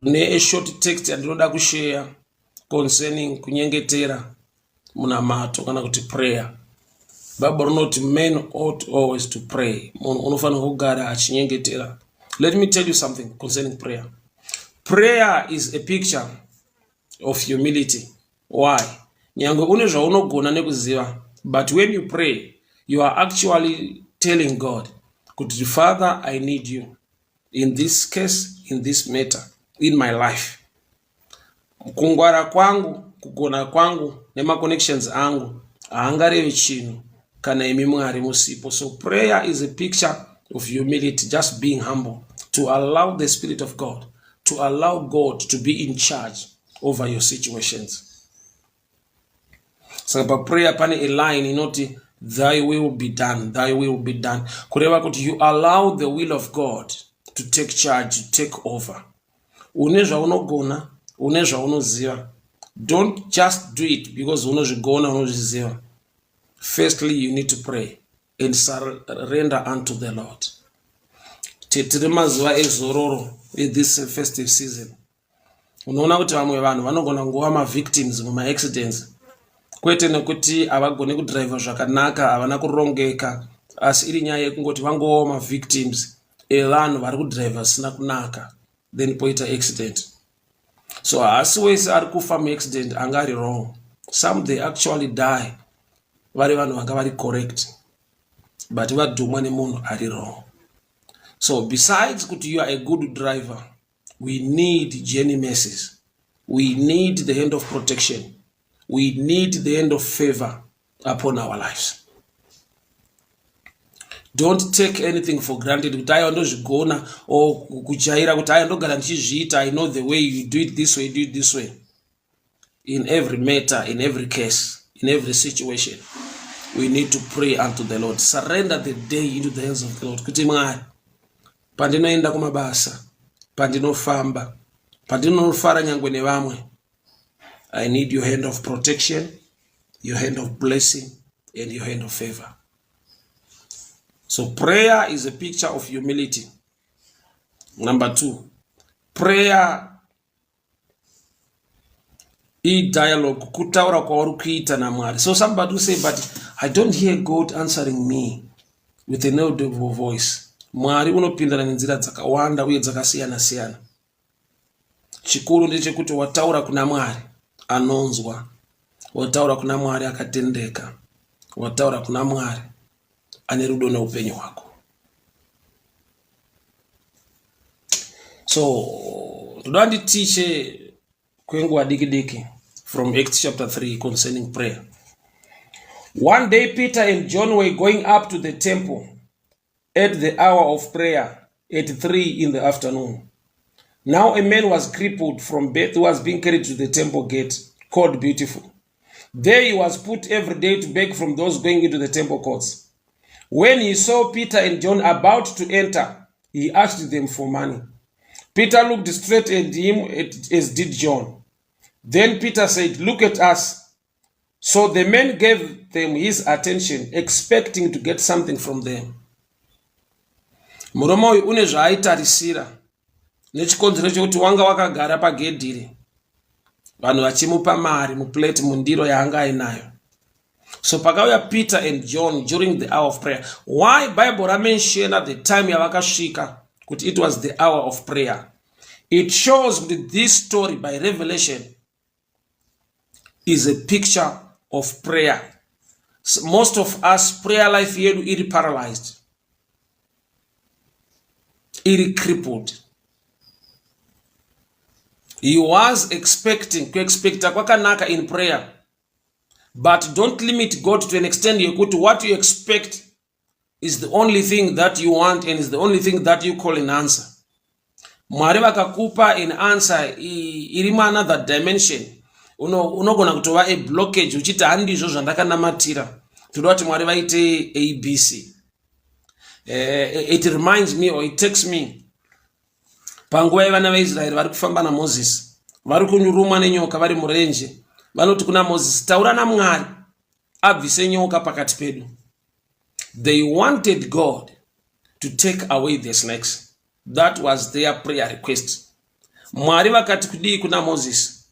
Ne short text yandinoda kushare concerning kunyengetera, munamato kana kuti prayer. Bible rinoti men ought always to pray. Munhu unofanira kugara achinyengetera. Let me tell you something concerning prayer. Prayer is a picture of humility. Why? Nyangwe une zvaunogona nekuziva, but when you pray, you are actually telling God kuti, "Father, I need you in this case, in this matter, in my life. Kungwara kwangu, kugona kwangu nemaconnections angu haangarevi chinhu kana imi Mwari musipo." So prayer is a picture of humility, just being humble to allow the Spirit of God, to allow God to be in charge over your situations. Saka paprayer pane a line inoti, "Thy will be done, thy will be done," kureva kuti you allow the will of God to take charge, to take over. Une zvaunogona, une zvaunoziva, don't just do it because unozvigona, unozviziva. Firstly, you need to pray and surrender unto the Lord. Tiri mazuva ezororo, this festive season, unoona kuti vamwe vanhu vanogona kungova mavictims mumaaccidents, kwete nekuti havagoni kudhiraivha zvakanaka, havana kurongeka, asi iri nyaya yekungoti vangovawo mavictims evanhu vari kudhiraivha zvisina kunaka, then poita accident. So haasi wese ari kufa muaccident anga ari wrong. Some, they actually die vari vanhu vanga vari correct, but vadhumwa nemunhu ari wrong. So besides kuti you are a good driver, we need journey mercies, we need the hand of protection, we need the hand of favor upon our lives. Don't take anything for granted kuti aiwa, ndozvigona, or kujaira kuti aiwa, ndogara ndichizviita, I know the way you do it this way, do it this way. In every matter, in every case, in every situation, we need to pray unto the Lord. Surrender the day into the hands of the Lord kuti, "Mwari, pandinoenda kumabasa, pandinofamba, pandinofara nyangwe nevamwe, I need your hand of protection, your hand of blessing and your hand of favor." So prayer is a picture of humility. Number two, prayer idialogue, kutaura kwauri kuita naMwari. So somebody will say, "But I don't hear God answering me with an audible voice." Mwari unopindana nenzira dzakawanda uye dzakasiyana siyana. Chikuru ndechekuti wataura kuna Mwari anonzwa, wataura kuna Mwari akatendeka, wataura kuna Mwari ane rudo neupenyu hwako. So ndoda nditiche kwenguva diki diki from Acts chapter 3 concerning prayer. One day Peter and John were going up to the temple at the hour of prayer, at 3 in the afternoon. Now a man was crippled from birth who was being carried to the temple gate, called Beautiful. There he was put every day to beg from those going into the temple courts. When he saw Peter and John about to enter, he asked them for money. Peter looked straight at him, as did John. Then Peter said, "Look at us." So the man gave them his attention, expecting to get something from them. Murume uyu une zvaaitarisira nechikonzero chekuti wanga wakagara pagedhiri, vanhu vachimupa mari muplate, mundiro yaanga ainayo. So pakauya Peter and John during the hour of prayer, why Bible ramentiona the time yavakasvika kuti it was the hour of prayer? It shows kuti this story by revelation is a picture of prayer. So most of us, prayer life yedu iri paralyzed, iri crippled. He was expecting. Kuexpecta kwakanaka in prayer, but don't limit God to an extent yekuti what you expect is the only thing that you want and is the only thing that you call an answer. Mwari vakakupa an answer iri muanother dimension, unogona kutova a blockage uchiti, "Handizvo zvandakanamatira, toda kuti Mwari vaite ABC." It reminds me, or it takes me panguva yevana vaIsraeri vari kufamba naMozisi, vari kurumwa nenyoka vari murenje. Vanoti kuna Mozisi, "Taura naMwari abvise nyoka pakati pedu." They wanted God to take away the snakes. That was their prayer request. Mwari vakati kudii kuna Moses?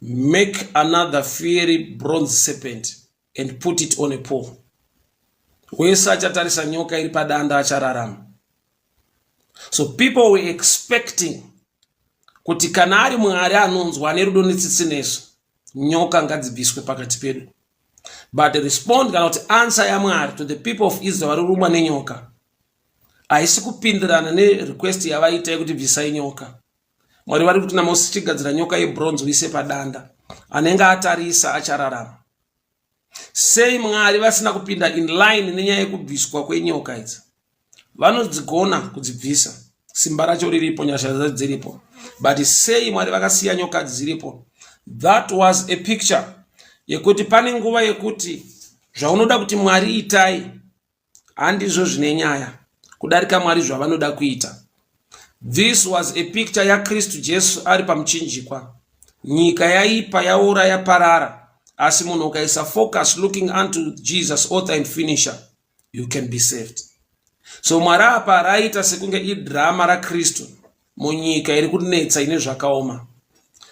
Make another fiery bronze serpent and put it on a pole. Wese achatarisa nyoka iri padanda achararama. So people were expecting kuti kana ari Mwari anonzwa nerudo netsitsi nesu, nyoka ngadzibviswe pakati pedu. But respond kana kuti answer yaMwari to the people of Israel vari kurumwa nenyoka haisi kupindirana nerequest yavaita yekuti bvisai nyoka. Mwari vari kuti naMosi chigadzira nyoka yebronze uise padanda, anenge atarisa achararama. Sei Mwari vasina kupinda in line nenyaya yekubviswa kwenyoka idzi? Vanodzigona kudzibvisa, simba racho riripo, nyasha dzacho dziripo, but sei Mwari vakasiya nyoka dziripo? That was a picture yekuti pane nguva yekuti zvaunoda kuti Mwari itai handizvo zvine nyaya kudarika Mwari zvavanoda kuita. This was a picture yaKristu Jesu ari pamuchinjikwa. Nyika yaipa, yaora, yaparara, asi munhu ukaisa focus looking unto Jesus, author and finisher, you can be saved. So Mwari apa raita sekunge idrama raKristu munyika iri kunetsa ine zvakaoma.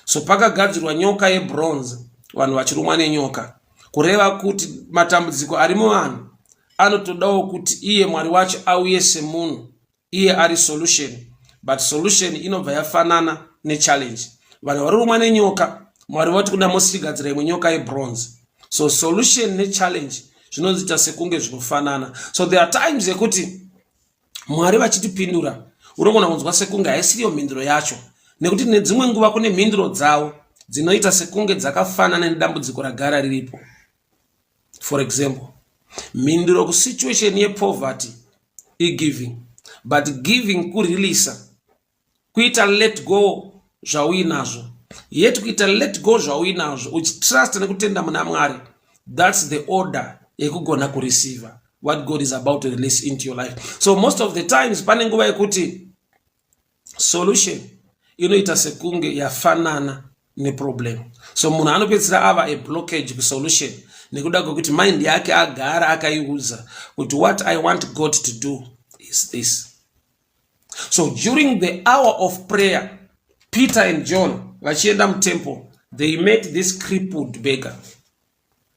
So pakagadzirwa nyoka yebronze, vanhu vachirumwa nenyoka, kureva kuti matambudziko ari muvanhu anotodawo kuti iye Mwari wacho auye semunhu, iye ari solution, but solution inobva yafanana nechallenge. Vanhu vari rumwa nenyoka, Mwari vati kuna Mosi chigadzira imwe nyoka yebronze. So solution nechallenge zvinoita sekunge zvinofanana. So there are times yekuti Mwari vachitipindura unogona kunzwa sekunge haisiriyo mhinduro yacho, nekuti nedzimwe nguva kune mhinduro dzavo dzinoita sekunge dzakafanana nedambudziko ragara riripo. For example, mhinduro kusituation yepoverty igiving, but giving kureleasa, kuita let go zvauinazvo. Yet kuita let go zvauinazvo uchitrust nekutenda muna Mwari, that's the order yekugona kureceive what God is about to release into your life. So most of the times pane nguva yekuti solution inoita sekunge yafanana neproblem. So munhu anopedzisira ava a blockage kusolution nekuda kwekuti mind yake agara akaiudza kuti what I want God to do is this. So during the hour of prayer, Peter and John vachienda mutemple, they met this crippled beggar.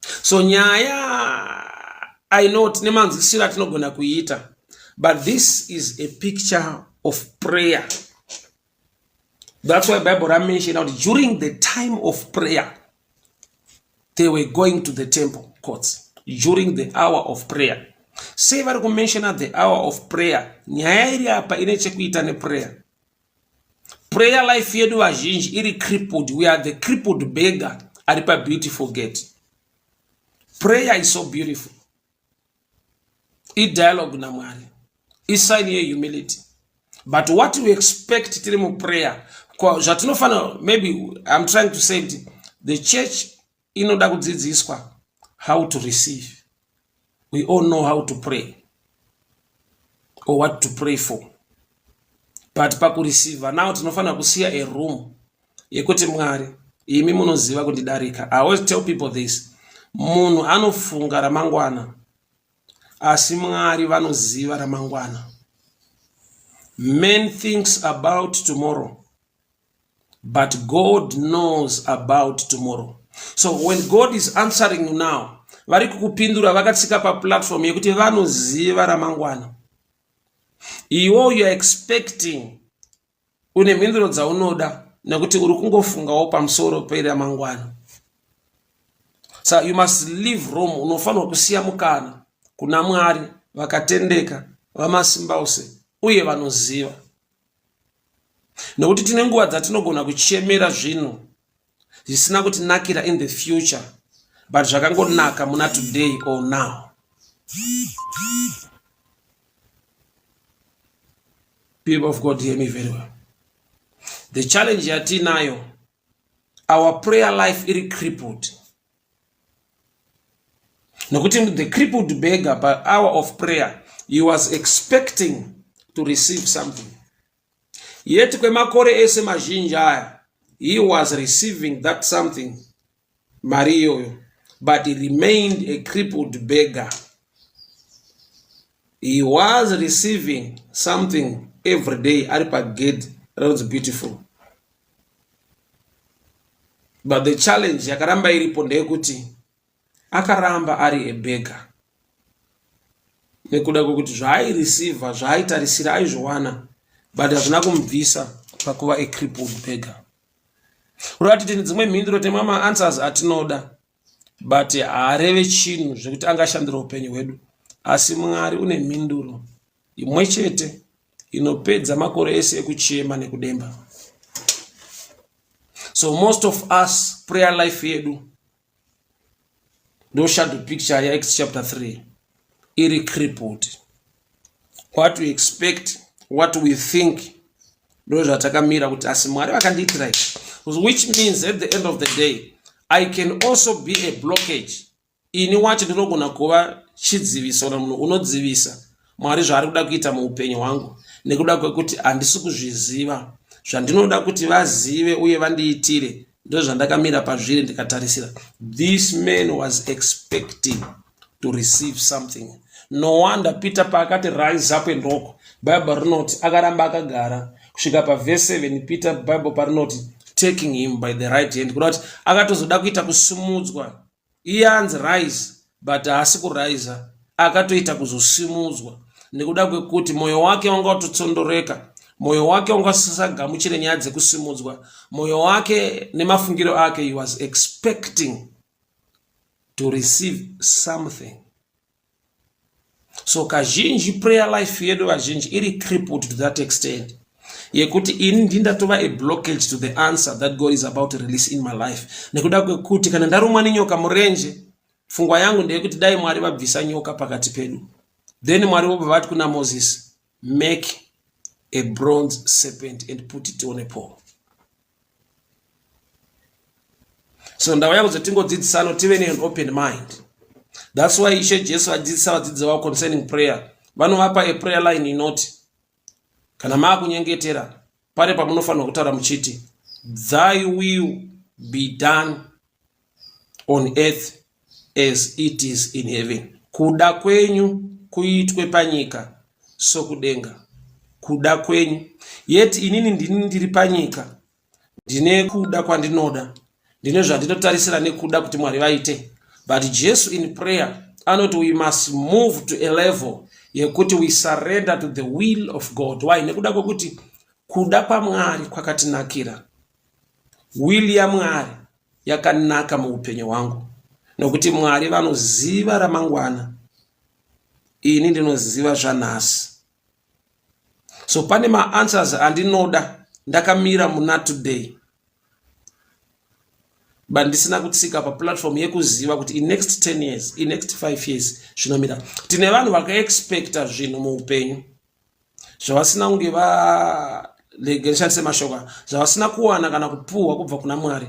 So nyaya, I know tine manzwisiro atinogona kuiita, but this is a picture of prayer. That's why Bible ramention out during the time of prayer they were going to the temple courts during the hour of prayer. Sei vari kumentiona the hour of prayer? Nyaya iri apa ine chekuita neprayer. Prayer life yedu vazhinji iri crippled. We are the crippled beggar ari pabeautiful gate. Prayer is so beautiful. Idialogue naMwari, isign yehumility, but what we expect tiri muprayer, zvatinofanira, maybe I'm trying to say kuti the church inoda kudzidziswa how to receive. We all know how to pray or what to pray for, but pakureceiva now tinofanira kusiya a room yekuti Mwari, imi munoziva kundidarika. I always tell people this: munhu anofunga ramangwana, asi Mwari vanoziva ramangwana. Man thinks about tomorrow, but God knows about tomorrow. So when God is answering you now, vari kukupindura vakatsika paplatform yekuti vanoziva ramangwana. Iwo you are expecting, une mhinduro dzaunoda nekuti uri kungofungawo pamusoro peramangwana. So you must leave room. Unofanirwa kusiya mukana kuna Mwari vakatendeka, vamasimba ose uye vanoziva, nekuti tine nguva dzatinogona kuchemera zvinhu zvisina kutinakira in the future, but zvakangonaka muna today or now. People of God, hear me very well. The challenge yatinayo, our prayer life iri crippled, nokuti the crippled beggar per hour of prayer, he was expecting to receive something, yet kwemakore ese mazhinji aya he was receiving that something, mari iyoyo, but he remained a crippled beggar. He was receiving something every day ari pagate. Rinonzi Beautiful. But the challenge yakaramba iripo ndeyekuti akaramba ari a beggar nekuda kwekuti zvaaireceiva zvaaitarisira aizviwana but hazvina kumubvisa pakuva a crippled beggar. Kureva kuti tine dzimwe mhinduro tine mamwe maanswers atinoda but haareve chinhu zvekuti angashandira upenyu hwedu asi Mwari une mhinduro imwe chete inopedza makore ese ekuchema nekudemba. So most of us prayer life yedu ndo shadow picture yaActs chapter 3 iri crippled. What we expect, what we think ndo zvatakamira kuti asi Mwari vakandiitira izvi, which means at the end of the day I can also be a blockage. Ini wacho ndinogona kuva chidziviso kana munhu unodzivisa Mwari zvaari kuda kuita muupenyu hwangu nekuda kwekuti handisi kuzviziva zvandinoda kuti vazive uye vandiitire ndozvandakamira pazviri ndikatarisira. This man was expecting to receive something. No wonder Peter paakati rise up and walk, Bible rinoti akaramba akagara kusvika pavhesi 7. Peter Bible parinoti taking him by the right hand, kuda kuti akatozoda kuita kusumudzwa. Iye anzi rise but haasi kuraiza, akatoita kuzosimudzwa nekuda kwekuti mwoyo wake wanga watotsondoreka, mwoyo wake wanga usisagamuchire nyaya dzekusimudzwa, mwoyo wake nemafungiro ake he was expecting to receive something. So kazhinji prayer life yedu vazhinji iri crippled to that extent yekuti ini ndindatova a blockage to the answer that God is about to release in my life, nekuda kwekuti kana ndarumwa nenyoka murenje, pfungwa yangu ndeyekuti dai Mwari vabvisa nyoka pakati pedu. Then Mwari vobva vati kuna Moses, make a bronze serpent and put it on a pole. So ndauya kuzo tingodzidzisano tive nean open mind. That's why Ishe Jesu vadzidzisa vadzidzi vavo concerning prayer, vanovapa a prayer line inoti kana maakunyengetera pane pamunofanirwa kutaura muchiti thy will be done on earth as it is in heaven. Kuda kwenyu kuitwe panyika sokudenga. Kuda kwenyu. Yet inini ndini ndiri panyika, ndine kuda kwandinoda, ndine zvandinotarisira nekuda kuti Mwari vaite. But Jesu in prayer anoti we must move to a level yekuti we surrender to the will of God. Why? Nekuda kwekuti kuda kwaMwari kwakatinakira. Will yaMwari yakanaka muupenyu hwangu nokuti Mwari vanoziva ramangwana, ini ndinoziva zvanhasi. So pane maanswers andinoda ndakamira muna today, but ndisina kutsika paplatform yekuziva kuti in next 10 years, in next 5 years zvinomira. Tine vanhu vakaexpecta zvinhu muupenyu zvavasina kunge varegeshandise mashoko, zvavasina kuwana kana kupuhwa kubva kuna Mwari,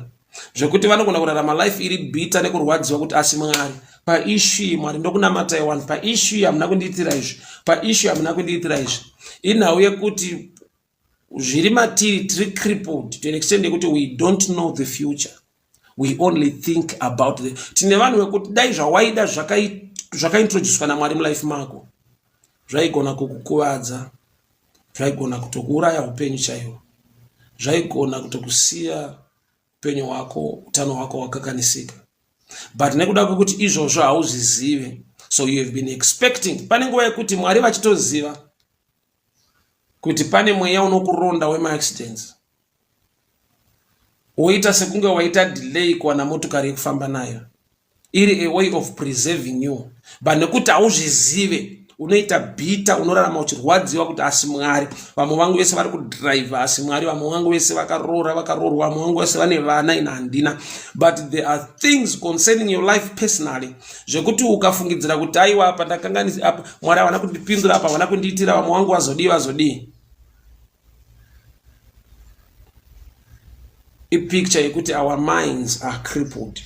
zvekuti vanogona kurarama life iri bitter nekurwadziwa kuti asi Mwari, paissue Mwari ndokunamatai wani, paissue hamuna kundiitira izvi, paissue hamuna kundiitira izvi. Inhau yekuti zviri matiri, tiri crippled to an extent yekuti we don't know the future, we only think about the. Tine vanhu vekuti dai zvawaida zvakaintroducwa naMwari mulife mako zvaigona kukukuvadza, zvaigona kutokuuraya upenyu chaiwo, zvaigona kutokusiya upenyu hwako, utano hwako hwakakanganisika. But nekuda kwekuti izvozvo hauzvizive, so you have been expecting. Pane nguva yekuti Mwari vachitoziva kuti pane mweya unokuronda wemaaccidents, woita sekunge waita delay kuwana motokari yekufamba nayo, iri a way of preserving you. But nekuti hauzvizive, unoita bitter, unorarama uchirwadziwa kuti asi Mwari, vamwe vangu vese vari kudhiraivha, asi Mwari, vamwe vangu vese vakaroora, vakaroorwa, vamwe vangu vese vane vana, ina handina. But there are things concerning your life personally zvekuti ukafungidzira kuti aiwa, apa ndakanganisa, apa Mwari havana kundipindura, apa havana kundiitira, vamwe vangu vazodii, vazodii. Ipicture yekuti our minds are crippled.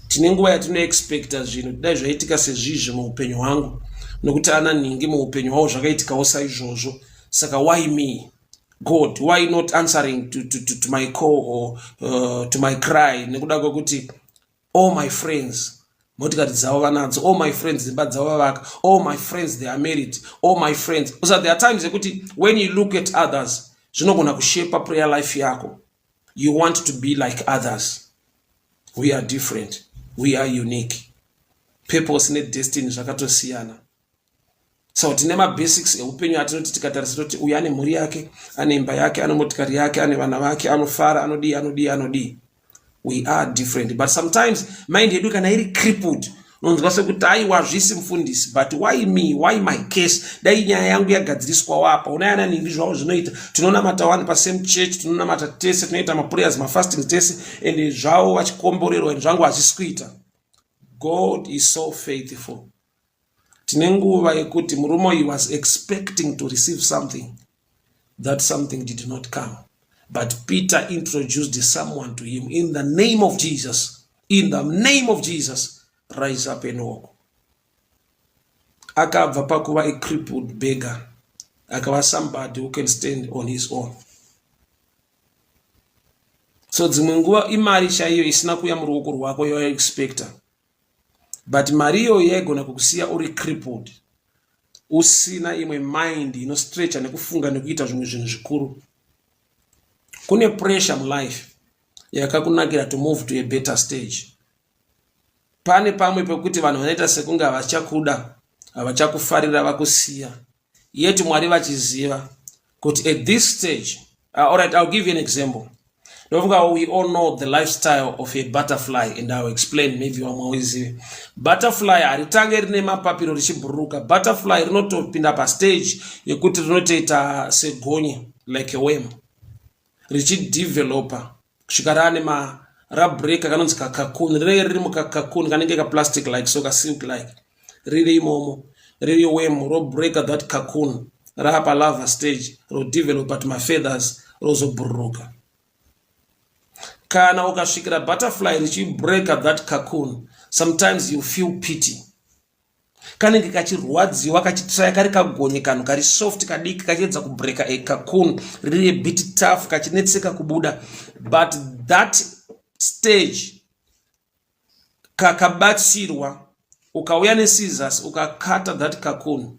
Tine nguva yatinoexpecta zvinhu, dai zvaitika sezvizvi muupenyu hwangu, nokuti ana nhingi muupenyu hwavo zvakaitikawo saizvozvo, saka why me, God? Why not answering to my call or to my cry? Nekuda kwekuti all my friends motikari dzavo vanadzo, all my friends dzimba dzavo vavaka, all my friends they are married, all my friends. So there are times yekuti when you look at others Zvinogona kushepa prayer life yako. You want to be like others. We are different. We are unique. Purpose nedestiny zvakatosiyana. So tine mabasics eupenyu atinoti tikatarisa toti uyu ane mhuri yake, ane imba yake, ane motikari yake, ane vana vake, anofara, anodii, anodii, anodii. We are different, but sometimes mind yedu kana iri crippled, unonzwa sekuti aiwa hazvisi mufundisi, but why me, why my case? Dai nyaya yangu yagadziriswawo apa. Unayana ningi zvavo zvinoita, tinonamata wani pasame church, tinonamata tese, tinoita maprayers, mafastings tese, and zvavo vachikomborerwa and zvangu hazvisi kuita. God is so faithful. Tine nguva yekuti murume uyu was expecting to receive something. That something did not come, but Peter introduced someone to him. In the name of Jesus, in the name of Jesus, rise up and walk. Akabva pakuva a crippled beggar, akava somebody who can stand on his own. So dzimwe nguva imari chaiyo isina kuuya muruoko rwako yawaexpecta, but mari iyoyo yaigona kukusiya uri crippled, usina imwe mind inostretcha nekufunga nekuita zvimwe zvinhu zvikuru. Kune pressure mulife yakakunakira to move to a better stage. Pane pamwe pekuti vanhu vanoita sekunge havachakuda, havachakufarira, vakusiya, yet Mwari vachiziva kuti at this stage. Alright, I'll give you an example. Ndofunga we all know the lifestyle of a butterfly, and I'll explain, maybe vamwe hauizive. Butterfly haritange rine mapapiro richibhururuka. Butterfly rinotopinda pastage yekuti rinotoita segonye, like a worm, richidevelopa kusvika raane rabreaka kanonzi kacocoon. Rinenge riri mukacocoon kanenge kaplastic like so, kasilk like, riri imomo riri worm. Robreaka that cocoon raapa larva stage, rodevelopa tumafeathers, rozobhururuka. Kana ukasvikira butterfly richibreaka that cocoon, sometimes you feel pity. Kanenge kachirwadziwa, kachitraya, kari kagonye, kanhu kari soft, kadiki, kachiedza kubreaka a cocoon riri a bit tough, kachinetseka kubuda. But that stage kakabatsirwa, ukauya nescissors ukakata that cocoon,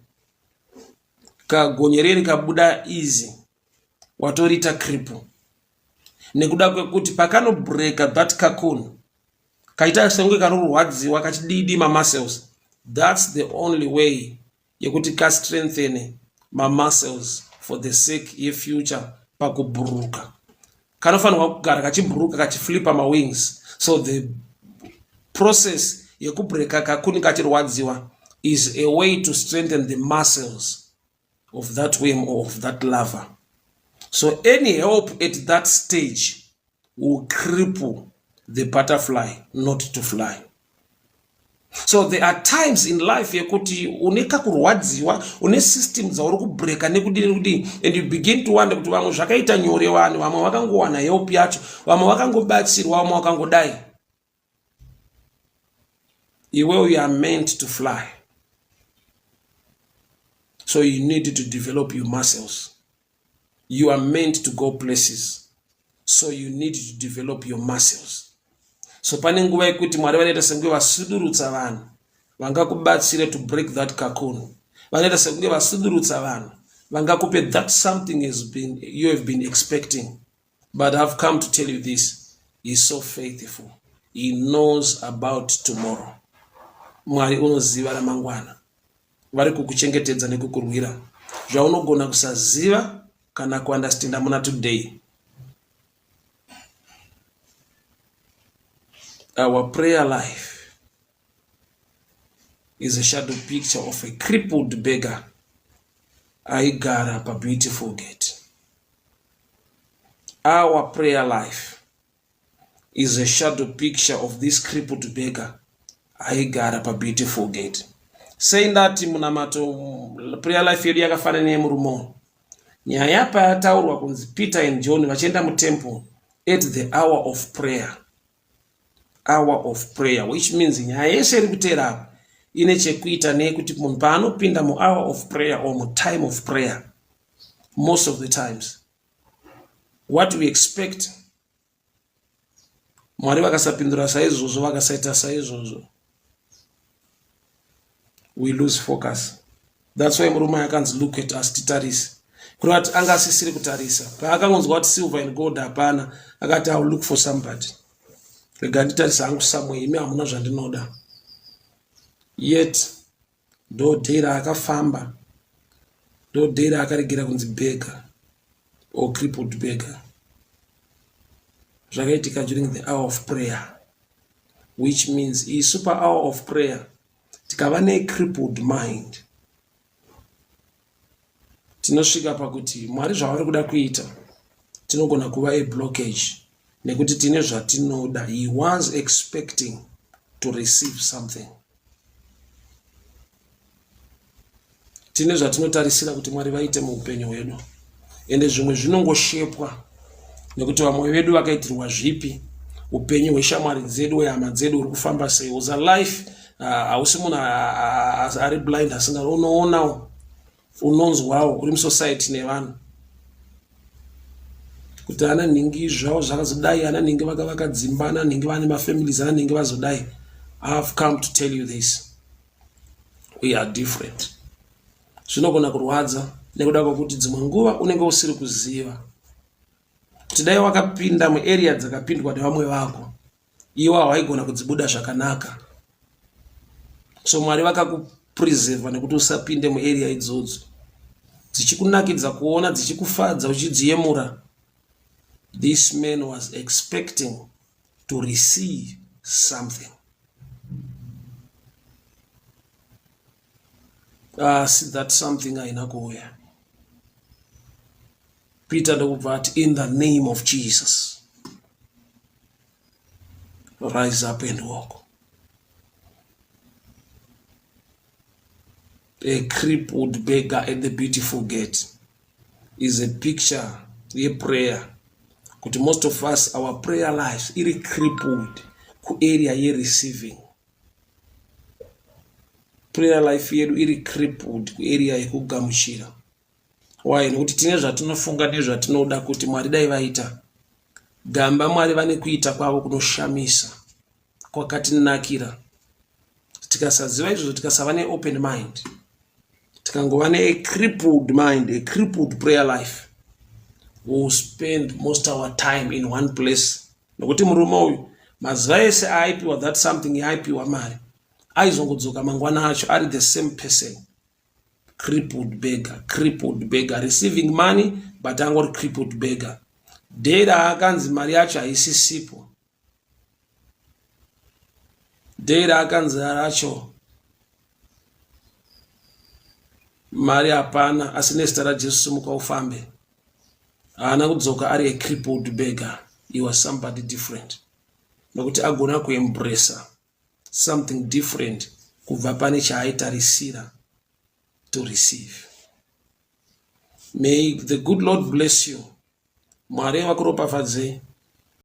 kagonye reri kabuda easy. Watoriita cripple nekuda kwekuti pakanobreaka that cocoon kaita sekunge kanorwadziwa, kachididi mamuscles. That's the only way yekuti kastrengthene mamuscles for the sake yefuture. Pakubhururuka kanofanirwa kugara kachibhururuka, kachiflipa mawings. So the process yekubreaka cocoon kachirwadziwa is a way to strengthen the muscles of that worm or of that larva. So any help at that stage will cripple the butterfly not to fly. So there are times in life yekuti une kakurwadziwa, une system dzauri kubreaka nekudii nekudii, and you begin to wonder kuti vamwe zvakaita nyore vanhu, vamwe vakangowana help yacho, vamwe vakangobatsirwa, vamwe vakangodai. Iwe, you are meant to fly, so you need to develop your muscles. You are meant to go places, so you need to develop your muscles. So pane nguva yekuti Mwari vanoita sekunge vasudurutsa vanhu vangakubatsire to break that cocoon, vanoita sekunge vasudurutsa vanhu vangakupe that something has been, you have been expecting. But I've come to tell you this: He is so faithful. He knows about tomorrow. Mwari unoziva ramangwana, vari kukuchengetedza nekukurwira zvaunogona kusaziva kana kuunderstanda muna today. Our prayer life is a shadow picture of a crippled beggar aigara paBeautiful Gate. Our prayer life is a shadow picture of this crippled beggar aigara paBeautiful Gate. Sei ndati munamato, prayer life yedu yakafanana neyemurume? Nyaya payataurwa kunzi Peter and John vachienda mutemple at the hour of prayer, hour of prayer, which means nyaya yese iri kuteera apa ine chekuita nekuti munhu paanopinda muhour of prayer or mutime of prayer, most of the times what we expect, Mwari vakasapindura saizvozvo, vakasaita saizvozvo, we lose focus. That's why murume akanzi, "Look at us," titarise. Kureva kuti anga asisiri kutarisa. Paakangonzwa kuti silver and gold hapana, akati I will look for somebody. Rega nditarisa hangu somewhere, imi hamuna zvandinoda. Yet ndo day raakafamba, ndo day raakaregera kunzi beggar or crippled beggar. Zvakaitika during the hour of prayer, which means isu pa hour of prayer tikava ne crippled mind tinosvika pakuti Mwari zvavari kuda kuita tinogona kuva a blockage nekuti tine zvatinoda. He was expecting to receive something. Tine zvatinotarisira kuti Mwari vaite muupenyu hwedu, ende zvimwe zvinongoshepwa nekuti vamwe vedu vakaitirwa zvipi, upenyu hweshamwari dzedu, hwehama dzedu uri kufamba sei. Uza life hausi munhu ari blind asinga unoonawo, unonzwawo, uri musociety nevanhu kuti ana nhingi zvavo zvakazodai, ana nhingi vakavaka dzimba, ana nhingi vane mafamilies, ana nhingi vazodai. I have come to tell you this, we are different. Zvinogona kurwadza nekuda kwekuti dzimwe nguva unenge usiri kuziva kuti dai wakapinda muarea dzakapindwa nevamwe vako, iwe hawaigona kudzibuda zvakanaka. So Mwari vakakupreserva nekuti usapinde muarea idzodzo dzichikunakidza kuona, dzichikufadza, uchidziyemura. This man was expecting to receive something, asi that something haina kuuya. Peter ndokubva ati, in the name of Jesus, rise up and walk. A crippled beggar at the beautiful gate is a picture yeprayer, kuti most of us, our prayer life iri crippled kuarea yereceiving. Prayer life yedu iri crippled kuarea yekugamuchira. Why? Nekuti tine zvatinofunga nezvatinoda kuti Mwari dai vaita. Gamba Mwari vane kuita kwavo kunoshamisa kwakatinakira. Tikasaziva izvozvo, tikasava neopen mind, tikangova neacrippled mind, a crippled prayer life, we will spend most our time in one place. Nokuti murume uyu mazuva ese aaipiwa that something yaaipiwa mari, aizongodzoka mangwana acho ari the same person, crippled beggar, crippled beggar, receiving money but angori crippled beggar. Day raakanzi mari yacho haisisipo, day raakanzi racho mari hapana, asi nezita raJesu simuka ufambe, haana kudzoka ari a crippled beggar. He was somebody different, nokuti agona kuembracea something different kubva pane chaaitarisira to receive. May the good Lord bless you. Mwari vakuropafadzei.